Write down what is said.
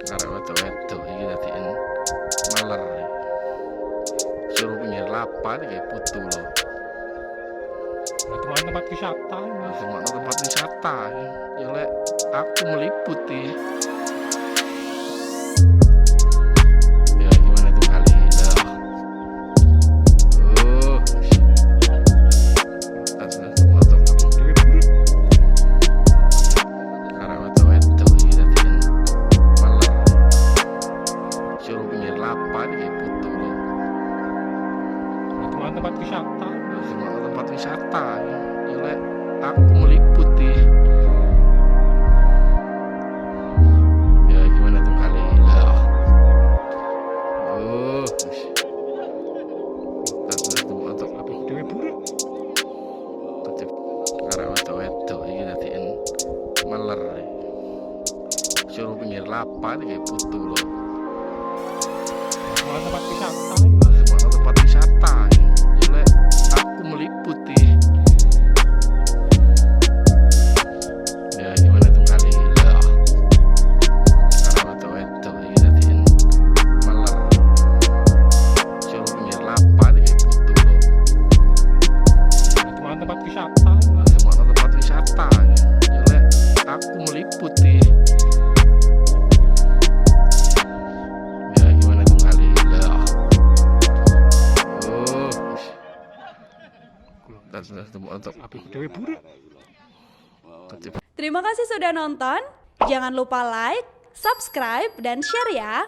Arek wedok-wedok iki dadiin maler. Suruh pinggir lapak iki putu lho. Lah tempat wisata. Lah tempat wisata. Ya lek aku meliput iki. Ya gimana tuh kali lah. Oh. Dewe buruk. Arek wedok-wedok iki dadiin maler. Suruh pinggir lapak iki putu lho. Lah tempat wisata. Lah tempat wisata. Ya lek aku meliput iki. Ya gimana tuh kali lah. Oh. Dewe buruk. Arek wedok-wedok iki dadiin maler. Suruh pinggir lapak iki putu lho. Lah tempat wisata. Lah tempat wisata. Ya lek aku meliput iki. Ya gimana tuh kali lah. Arek wedok-wedok iki dadiin maler. Suruh pinggir lapak iki putu lho. Lah tempat wisata. Lah tempat wisata. Ya lek aku meliput iki. Ya gimana tuh kali lah. Oh. Dewe buruk. Terima kasih sudah nonton. Jangan lupa like, subscribe, dan share ya.